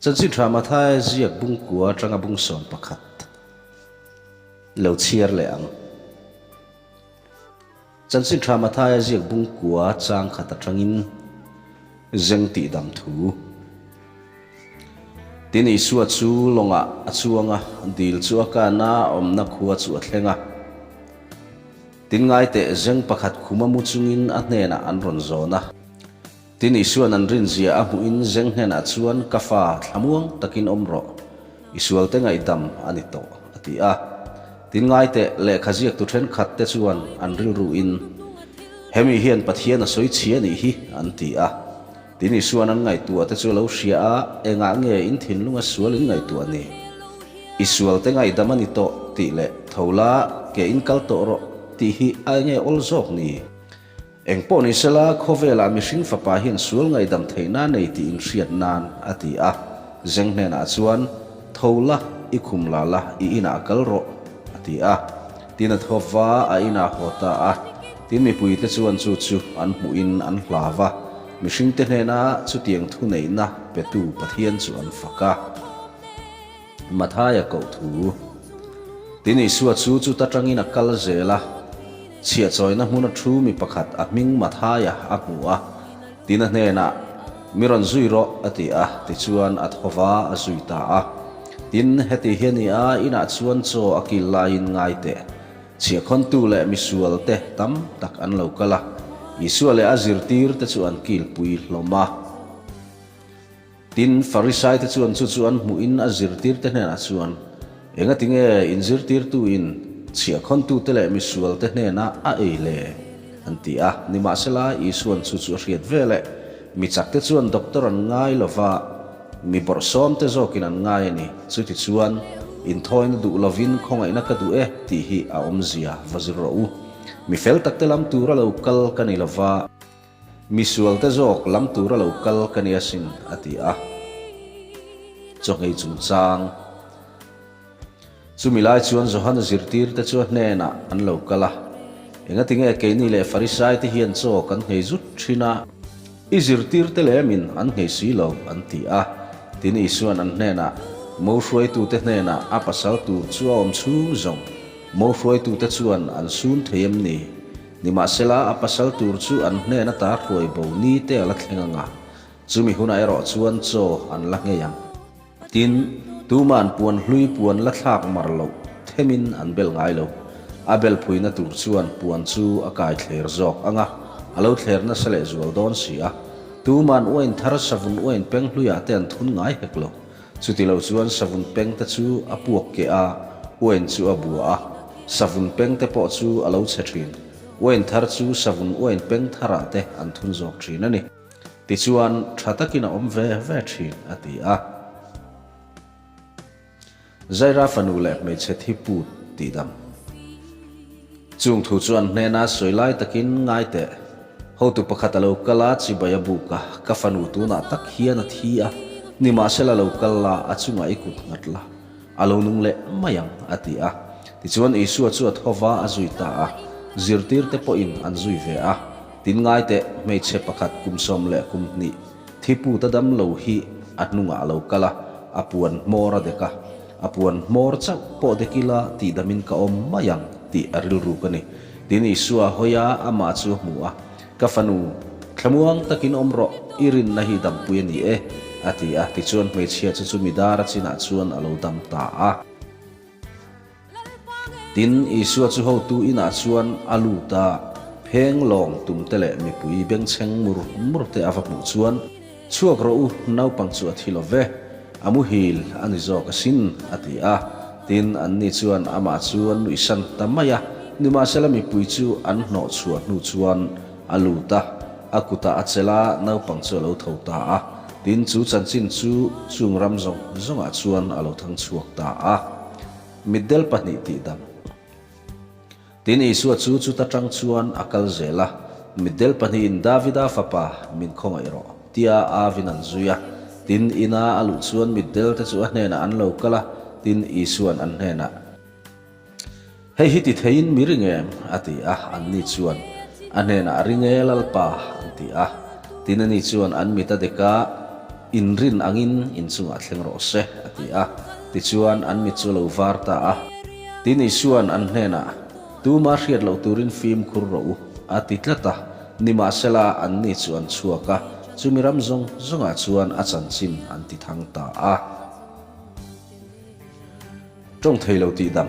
Chanchin Tha Mathaia ziak bung kua atanga bung 11 lo chhiar leh ang. Chanchin Tha Mathaia ziak bung kua chang khat atangin zeng tih dam thu. Tin Isua chu lawngah a chuang a, dil chu a kan a, awmna khua chu a thleng a. Tin ngai teh zeng pakhat khuma mu chungin a hnenah an rawn zawn a. Tin Isua'n an rinzia a hmuhin zeng hnenah chuan, Ka fa, thlamuang takin awm rawh, i sualte ngaihdam a ni tawh, a ti a. Tin ngai teh lehkha ziaktu thenkhat te chuan an rilruin, Hemi hian Pathian a sawi chhia nih hi, an ti a. Tin Isua'n an ngaihtuah te chu a lo hria a, Engah nge in thinlunga sual in ngaihtuah ni? I sualte ngaihdam a ni tawh, tih leh, Tho la, ke in kal tawh rawh, tih hi a enge awl zawk ni? Eng pawh ni sela, khawvelah mihring fapa hian sual ngaihdam theihna nei tih inhriat nan a ti a. Zeng hnenah chuan, Tho la, i khum la la, i inah kal rawh, a ti a. Tin a tho va, a inah haw ta a. Tin mipuite chuan chu chu an hmuhin an hlau va, mihringte hnena chutiang thuneihna petu Pathian chu an fak a. Mathaia koh thu. Tin Isua chu chuta tangin a kal zel a, chhiahchawina hmuna thu mi pakhat a hming Mathaia a hmu a, tin a hnenah, Mi rawn zui rawh, a ti a, tichuan a tho va a zui ta a. Tin, heti hi a ni a, inah chuan chaw a kil laiin ngai teh. Chhiahkhawntu leh misualte tam tak an lo kal a, Isua leh a zirtirte chu an kilpui hlawm a. Tin, Farisaite chuan chu chu an hmuhin a zirtirte hnenah chuan, Engati nge in zirtirtuin chhiahkhawntute leh misualte hnenah a ei le? an ti a. Nimahsela, Isua'n chu chu a hriat veleh, Mi chakte chuan doctor an ngai lo va, mi bawrhsawmte zawkin an ngai a ni. Chutichuan, inthawina duh lovin khawngaihna ka duh e tih hi a awmzia va zir rawh u. Mi fel takte lam tura lo kal ka ni lo va. Misualte zawk lam tura lo kal ka ni asin, a ti a. Chawngei chungchang. Chumi lai chuan Johana zirtirte chu a hnenah an lo kal a, Engati nge keini leh Farisaite hian chaw kan nghei zut thin a? I zirtirte lemin an nghei si lo, an ti a. Tin Isua'n an hnenah, Mo hruaitute hnenah a pasal tur chu a awm chhung zawng, mo hruaitute chuan an sun thei em ni? Nimahsela, a pasal tur chu an hnen ata hruai bo ni te a la thleng ang a, chumi hunah erawh chuan chaw an la ngei ang. Tin, tuma'n puan hlui puan la thlak mar loh themin an bel ngai lo. A bel phuina tur chuan puan chu a kai thler zawk ang a, a lo thler nasa leh zual dawn si a. Tuma'n uain thar savun uain peng hluiah te an thun ngai hek lo. Chutilo chuan savun pengte chu a puak keh a, uain chu a bua a. Savun pengte pawh chu a lo chhe thin. Uain thar chu savun uain peng tharah te an thun zawk thin a ni. Tichuan, tha takin a awm ve ve thin, a ti a. Zaira fanu leh hmeichhe thi put tih dam. Chung thu chu an hnena sawi lai takin ngai teh. Hotu pakhat a lo kal a, chibai a buk a, ka fanu tunah tak hian a thi a, nimahsela lo kal la, a chungah i kut nghat la, a lo nung leh mai ang, a ti a. Tichuan Isua chu a tho va a zui ta a, zirtirte pawhin an zui ve a. Tin ngai teh, hmeichhe pakhat kum 12 Thipu ta dam lo hi a hnungah a lo kal a, a puan hmawr a dek a. A puan hmawr chauh pawh dek ila tihdamin ka awm mai ang tih a rilru ka ni. Tin Isua a hawi a, amah chu a hmu a, Ka fanu, thlamuang takin awm rawh, i rinna hi dampui a ni e, a ti a. Tichuan hmeichhia chu chumi dar a chinah chuan a lo dam ta a. Tin, Isua chu hotu inah chuan a lut a, pheng lawng tumte leh mipui bengchheng mur mur te a va hmuh chuan, Chhuak rawh u, naupang chu a thi lo ve, a muhil a ni zawk asin, a ti a. Tin, anni chuan amah chu an nuihsan ta mai a, nimahsela mipui chu an hnawh chhuah hnu chuan a lut a, a kutah a chelh a, naupang chu a lo tho ta a. Tin, chu chanchin chu chung ram zawng zawngah chuan a lo thang chhuak ta a. Mitdel pahnih tih dam. Tin, Isua chu chuta tang chuan a kal zel a, Mitdel pahnihin Davida fapa min khawngaih rawh, tia avin an zui a. Tin, ina a luh chuan mitdel te chu a hnenah an lo kal a, tin, Isua'n an hnenah, Hei hi ti theiin mi ring em? a ti a, anni chuan a hnenah, Ring e, Lalpa, an ti a. Tin, ani chuan an mit a dek a. In rin angin in chungah thleng rawh se, a ti a. Tichuan, an mit chu a lo var ta a. Tin, Isua'n an hnenah, Tuma hriat loh turin fimkhur rawh u, a ti tlat a. Nimahsela, anni chu an chhuak a, chumi ram zawng zawngah chuan a chanchin an ti thang ta a. Tawng thei lo tih dam.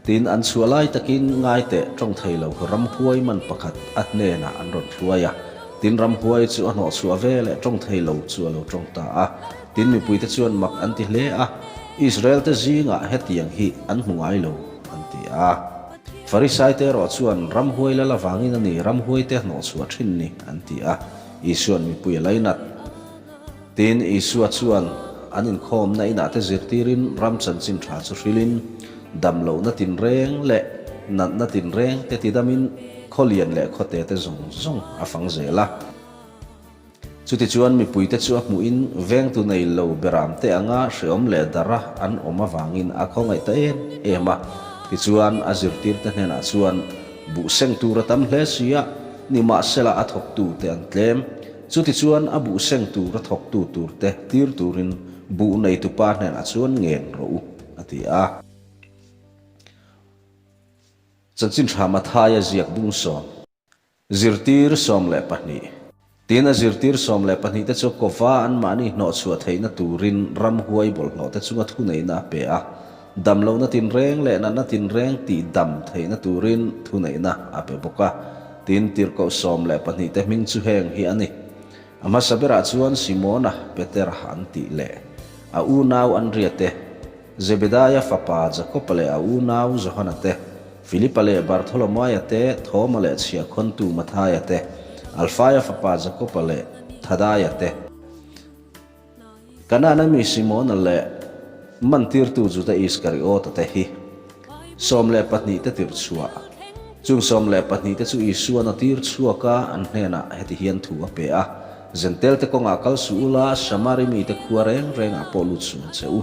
Tin, an chhuah lai takin ngai teh tawng thei lo ramhuai man pakhat a hnenah an rawn hruai a. Tin, ramhuai chu a hnawh chhuah ve leh tawng thei lo chu a lo tawng ta a. Tin, mipuite chuan mak an ti hle a, Israel-te zingah hetiang hi an hmu ngai lo, an ti a. Farisaite erawh chuan, Ramhuai lal avangin a ni, ramhuaite hnawh chhuah thin ni, an ti a. Isua'n mipui a lainat. Tin, Isua chuan an inkhawmna inah te zirtirin ram chanchin tha chu hrilhin, damlohna tinreng leh natna tinreng te tidamin khaw lian leh khaw te te zawng zawng a fang zel a. Chutichuan mipuite chu a hmuhin vengtu nei lo beram te anga hreawm leh dara an awm avangin a khawngaih ta em em a. Tichuan a zirtirte hnenah chuan, Buh seng tur a tam hle si a, nimahsela a thawktute an tlem. Chutichuan a buh seng tura thawktu turte tir turin buh neitupa hnenah chuan ngen rawh u, a ti a. Chanchin tha Mathaia ziak bung sawm, zirtir 12. Tin, a zirtir 12 te chu kova anmahni hnawhchhuah theihna turin ramhuai bawlhhlawhte chunga thuneihna a pe a. Damlohna tinreng leh natna tinreng tih dam theihna turin thuneihna a pe bawk a. Tin, tirhkoh 12 te hming chu heng hi a ni. A hmasa berah chuan Simona, Petera an tih leh a unau Andria te, Zebedaia fapa Jakoba leh a unau Johana te, Filipa leh Bartholomaia te, Thoma leh chhiahkhawntu Mathaia te, Alfaia fapa Jakoba leh Thadaia te, Kanaan-a mi Simona leh mantirtu Juda Iskariota te hi 12 te tirh chhuah. Chung 12 te chu Isua'n a tir chhuak a, an hnenah heti hian thu a pe a, Zentelte kawngah kal suh ula, Samari mite khua reng rengah pawh lut suh ang che u.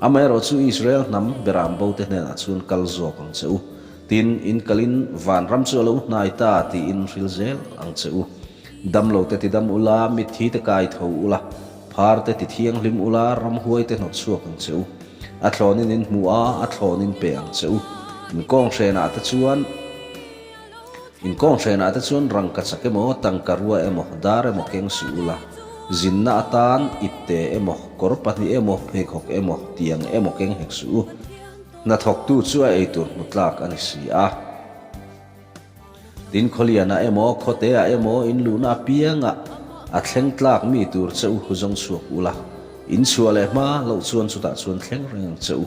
Amaherawh chu Israel hnam beram bote hnenah chuan kal zawk ang che u. Tin, in kalin vanram chu a lo hnai ta tiin hril zel ang che u. Damlo te ti dam ula, mitthi te kai tho ula, phar te ti thianghlim ula, ramhuai te hnawt chhuak ang che u. A thlawnin in hmu a, a thlawnin pe ang che u. Inkawng hrenah te chuan Inkawng hrenah te chuan rangka chak emaw, tangka rua emaw, dar emaw keng suh ula, zinna atan ipte emaw, kawr pahnih emaw, pheikhawk emaw, tiang emaw keng hek suh u. Hnathawktu chu a eitur hmu tlak a ni si a. Tin, khawlianah emaw, khawteah emaw in luhna apiangah a thleng tlak mi tur che u zawng chhuak ula, in chhuah leh hma loh chuan chutah chuan thleng reng ang che u.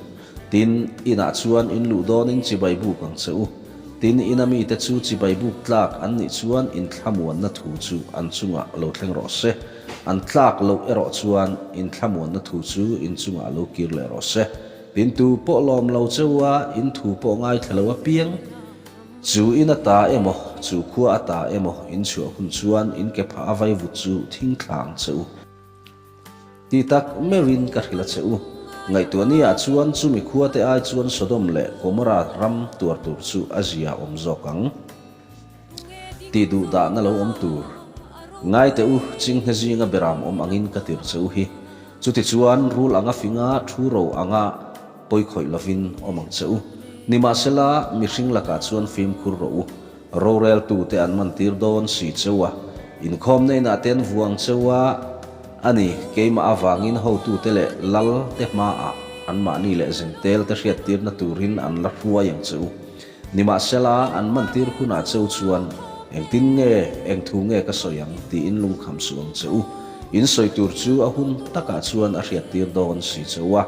Tin, inah chuan in luh dawnin chibai buk ang che u. Tin, ina mite chu chibai buk tlak an nih chuan in thlamuanna thu chu an chungah lo thleng rawh se. An tlak loh erawh chuan in thlamuanna thu chu in chungah lo kir leh rawh se. Tin, tu pawh lawm lo che u a, in thu pawh ngaithla lo apiang, Chu in a ta emaw, chu khua a ta emaw in chhuah hun chuan in ke phah a vaivut chu thing thla ang che u. Ti tak meuhin ka hrilh a che u. Ngaihtuah ni ah chuan chumi khua te ai chuan Sodom leh Gomorrah ram tuar tur chu a zia awm zawk ang. Ti duh dahna lo awm tur. Ngai teh u, chinghne zinga beram awm angin ka tirh che u hi. Chutichuan rul anga finga thu ro anga Pawi khawih lovin awm ang che u. Nimahsela, mihring lakah chuan fimkhur rawh u. Roreltute an mantir dawn si che u a, inkhawmna inah te an vuang che u a, a ni, keimah avangin hotute leh lal te hmaah anmahni leh zentel te hriattirna turin an la hruai ang che u. Nimahsela, an mantir hunah che u chuan, Engtin nge, eng thu nge ka sawi ang? tiin lungkham suh ang che u. In sawi tur chu a hun takah chuan a hriattir dawn si che u a.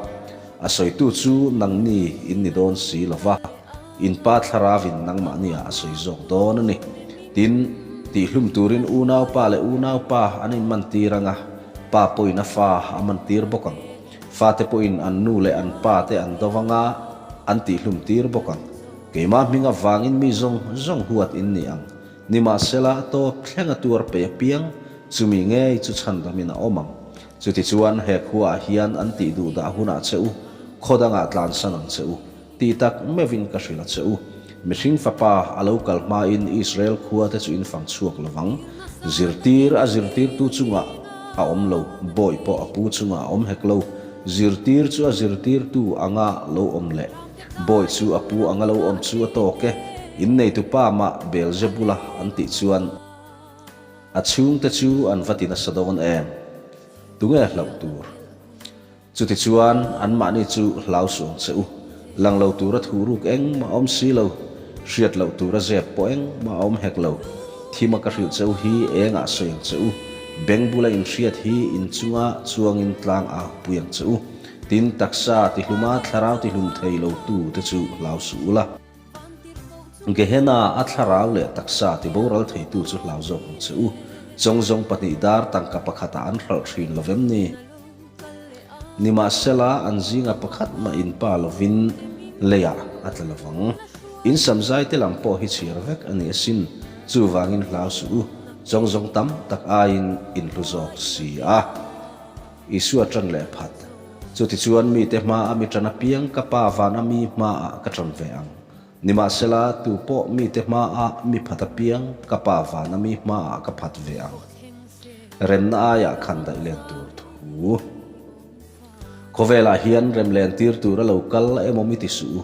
A sawitu chu nangni in ni dawn si lo va, in pa thlarauin nangmahniah a sawi zawk dawn a ni. Tin, tihhlum turin unaupa leh unaupa an inmantir ang a, pa pawhin a fa a mantir bawk ang. Fate pawhin an nu leh an pa te an do vang a, an tihhlum tir bawk ang. Keimah hming avangin mi zawng zawng huat in ni ang. Nimahsela, tawp thleng a tuar pe apiang, chumi ngei chu chhandamin a awm ang. Chutichuan he khuaah hian an tih duh dah hunah che u, khaw dangah tlansan ang che u, tih tak meuhin ka hrilh a che u. Mihring fapa a lo kal hmain Israel khuate chu in fang chhuak lo vang. Zirtir a zirtirtu chungah. a awm lo, bawi pawh a pu chungah a awm hek lo. Zirtir chu a zirtirtu anga lo awm leh bawi chu a pu anga lo awm chu a tawk e. Inneitupa mah Beelzebula an tih chuan a chhungte chu an va ti nasa dawn em? Tunge hlauh tur? Chutichuan, anmahni chu hlau suh ang che u. Lang lo tura thu ruk engmah a awm si lo, hriat loh tura zep pawh engmah a awm hek lo. Thima ka hrilh che u hi engah sawi ang che u, beng bula inhriat hi inchunga chuangin tlang a pui ang che u. Tin, taksa tihluma thlarau tihlum thei lo tu te chu hlau suh ula. Gehenna a thlarau leh taksa tiboral theitu chu hlau zawk ang che u. Chawngzawng pahnih dar tangka pakhatah an hralh thin lo vem ni? Nimahsela, an zinga pakhat mah in pa lovin leiah a tla lovang. In samzaite lam pawh hi chhiar vek a ni asin, chuvangin hlau suh u, chawngzawng tam tak aiin in hlu zawk si a. Isua ṭan leh phat. Chutichuan mite hmaa mi ṭan apiang ka Pa vana mi hmaah ka ṭan ve ang. Nimahsela, tu pawh mite hmaah mi phat apiang ka Pa vana mi hmaah ka phat ve ang. Remna aiah khan daih len tur thu. Khawvelah hian rem len tir tur a lo kal emaw mi ti suh u.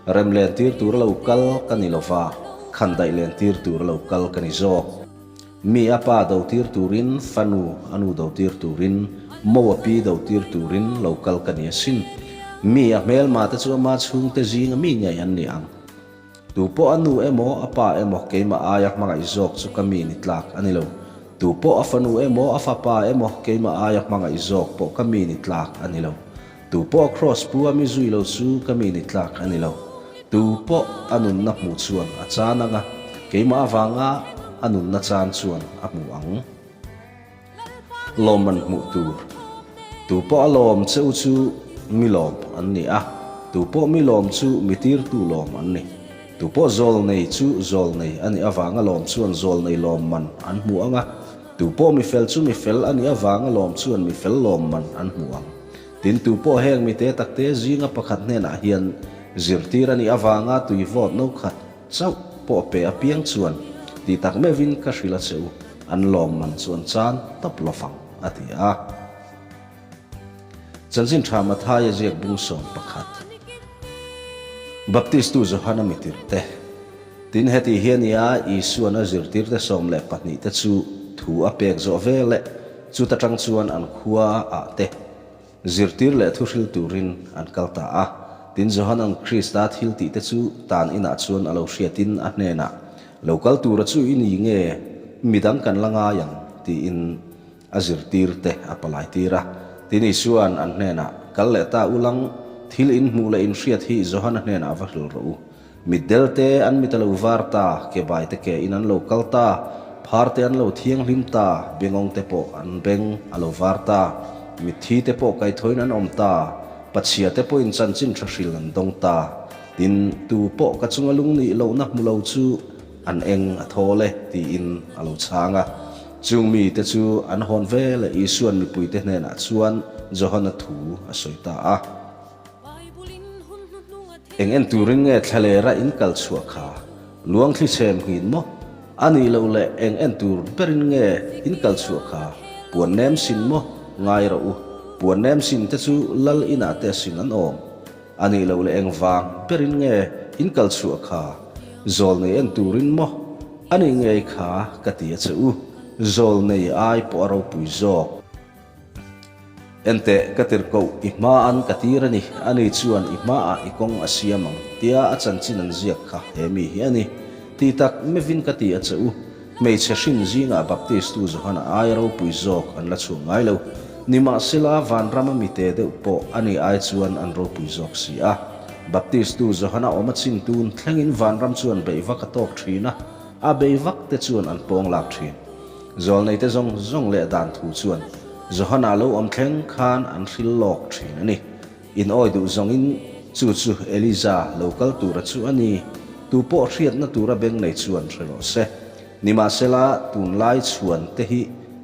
Rem len tir tur a lo kal ka ni lova, khan daih len tir tur a lo kal ka ni zawk. Mi a pa do tir turin, fanu a nu do tir turin, mo a pi do tir turin lo kal ka ni asin. Mi a hmelma te chu ama chhungte zinga mi ngei an ni ang. Tu pawh a nu emaw a pa emaw keimah aia hmangaih zawk chu ka mi ni tlak a ni lo. Tu pawh a fanu emaw a fapa emaw keimah aia hmangaih zawk pawh ka mi ni tlak a ni lo. Tu pawh a kraws pu a mi zui lo chu ka mi ni tlak a ni lo. Tu pawh a nunna hmuh chuan a chan ang a, keimah avanga a nunna chan chuan a hmu ang. Lawmman hmuh tur. Tu pawh a lawm che u chu mi lawm an ni a, tu pawh mi lawm chu mi tirtu lawm an ni. Tu pawh zawlnei chu zawlnei a nih avanga lawm chuan zawlnei lawmman an hmu ang a, tu pawh mi fel chu mi fel a nih avanga lawm chuan mi fel lawmman an hmu ang. Tin, tu pawh heng mite takte zinga pakhat hnenah hian zirtir a nih avanga tui vawt no khat Chauh pawh pe apiang chuan ti tak meuhin ka hrilh a che u, an lawmman chu an chan tawp lo fang, a ti a. Chanchin Tha Mathaia ziak bung 11. Baptistu Johana mitirte. Tin, heti hi a nia, Isuan a zirtirte 12 te chu thu a pek zawh vel e, chuta tang chuan an khua ah te, Zirtir leh thuhril turin an kal ta a. Tin, Johanan Krista thil tihte chu tan inah chuan a lo hriatin a hnenah, Lo kal tura chu i ni nge? Midang kan la ngai ang, tiin a zirtirte a palai tir a. Tin, Isua'n an hnenah, Kal leh ta ulang, thil in hmuh leh in hriat hi Johana hnenah va hril rawh u. Mitdel te an mit a lo var ta, ke bai te ke in an lo kal ta, phar te an lo thianghlim ta, bengawng te pawh an beng a lo var ta, mitthi te pawh kaithawiin an awm ta, pachhia te pawhin chanchin tha hril an dawng ta. Tin, tu pawh ka chunga lung nih lohna hmu lo chu an eng a thawl e, tiin a lo chhang a. Chung mite chu an hawn vel e Isua'n mipuite hnenah chuan Johana thu a sawi ta a. Eng en turin nge thlalera in kal chhuah kha? Luang thli chhem nghin maw? A nih loh leh eng en tur berin nge in kal chhuah kha? Puan nem sin maw? Ngai rawh u. Puan nem sin te chu lal inah te sin an awm. A nih loh leh eng vang berin nge in kal chhuah kha? Zawlnei en turin maw? A nih ngei kha ka ti a che u. Zawlnei ai pawh a ropui zawk. Enteh, ka tirhkoh, i hma an ka tir a ni, ani chuan i hmaah i kawng a siam ang, tia a chanchin an ziak kha he mi hi a ni. Ti tak mevin ka ti a che u, hmeichhe hrin zingah Baptistu Johana aia ropui zawk an la chhuak ngai lo. Nimahsela, vanrama mite deuh pawh ani ai chuan an ropui zawk si a. Baptistu Johana awm a chin tun thlengin vanram chuan beih vak a tawk thin a, a bei vak te chuan an pawng lak thin. Zawlneite zawng zawng leh dan thu chuan Johana lo awm thleng khan an hril lawk thin a ni. In awi duh zawngin chu chu Elija lo kal tura chu a ni. Tu pawh hriatna tura beng nei chuan hre rawh se. Nimahsela, tunlai chhuan te hi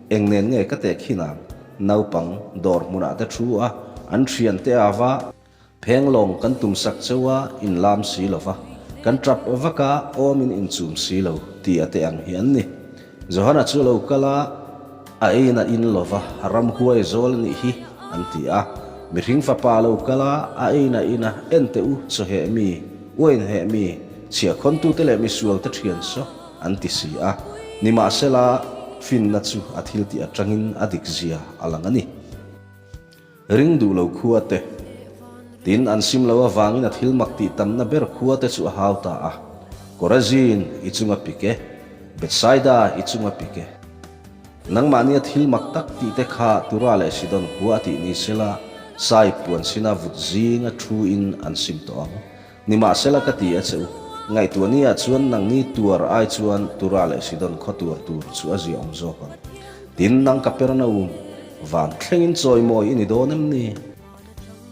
eng nen nge ka tehkhin ang? Naupang dawr hmunah te thu a, an thiante ava. Phenglawng kan tum sak cheu a, in lam si lo va, kan tap vak a, awmin in chum si lo, ti a te ang hi an ni. Johana chu a lo kal a, A eiin a in lo va, ramhuai zawl a nih hi, an ti a. Mihring fapa a lo kal a, a eiin a in a, En teh u, chawheh mi, uain heh mi, chhiahkhawntute leh misualte thian saw, an ti si a. Nimahsela, finna chu a thiltih atangin a dikzia a lang a ni. Ring duh lo khua te. Tin, an sim lo avangin a thil mak tih tamna ber khua te chu a hau ta a. Korazin, i chunga pik e. Bethsaida, i chunga pik e. Nangmahnia thil mak tak tih te kha Tura leh Sidon khua a tih ni sela, sai puan sina vut zinga thu in an sim tawh ang. Nimahsela ka ti a che u, ngaihtuah ni ah chuan nangni tuar ai chuan Tura leh Sidon khaw tuar tur chu a ziaawm zawk ang. Tin, nang Kapernaum, van thlengin chawimawi i ni dawn em ni?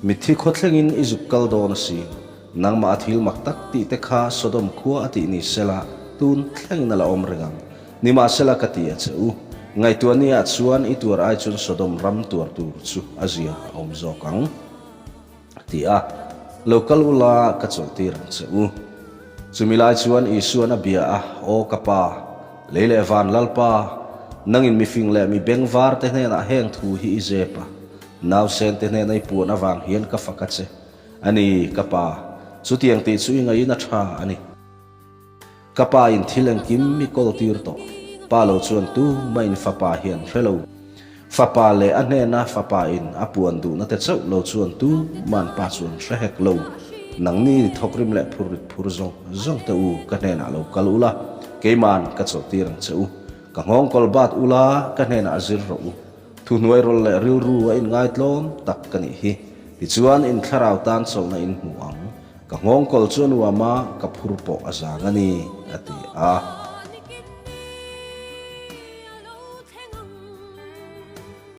Mitthi khaw thlengin i zuk kal dawn a si. Nangmah a thil mak tak tih te kha Sodom khua a tih ni sela, tun thlengin a la awm reng ang. Nimahsela ka ti a che u, ngaihtuah ni ah chuan i tuar ai chuan Sodom ram tuar tur chu a zia a awm zawk ang. A ti a, Lo kal ula, ka chawlhtir ang che u. Chumi lai chuan Isua'n a bia a, Aw ka Pa, lei leh van Lalpa, nangin mifing leh mi bengvar te hnenah heng thu hi i zep a, nausen te hnena i puan avang hian ka fak a che. A ni, ka Pa, chutiang tih chu i ngaihin a tha a ni. Ka pa in thil engkim mi kawl tir tawh. Pa lo chuan tu mah in fapa hian hre lo. Fapa leh a hnena fapa in a puan duhna te chauh lo chuan tu man pa chuan hre hek lo. Nangni thawkrim leh phur rit phur zawng zawng te u ka hnenah lo kal ula, keiman ka chawlhtir ang che u. Ka nghawngkawl bat ula ka hnenah zir rawh u. Thuhnuai rawl leh rilru a inngaitlawm tak ka nih hi. Tichuan in thlarau tan chawlhna in hmu ang. Ka nghawngkawl chu a nuam a, ka phur pawh a zang a ni, a ti a.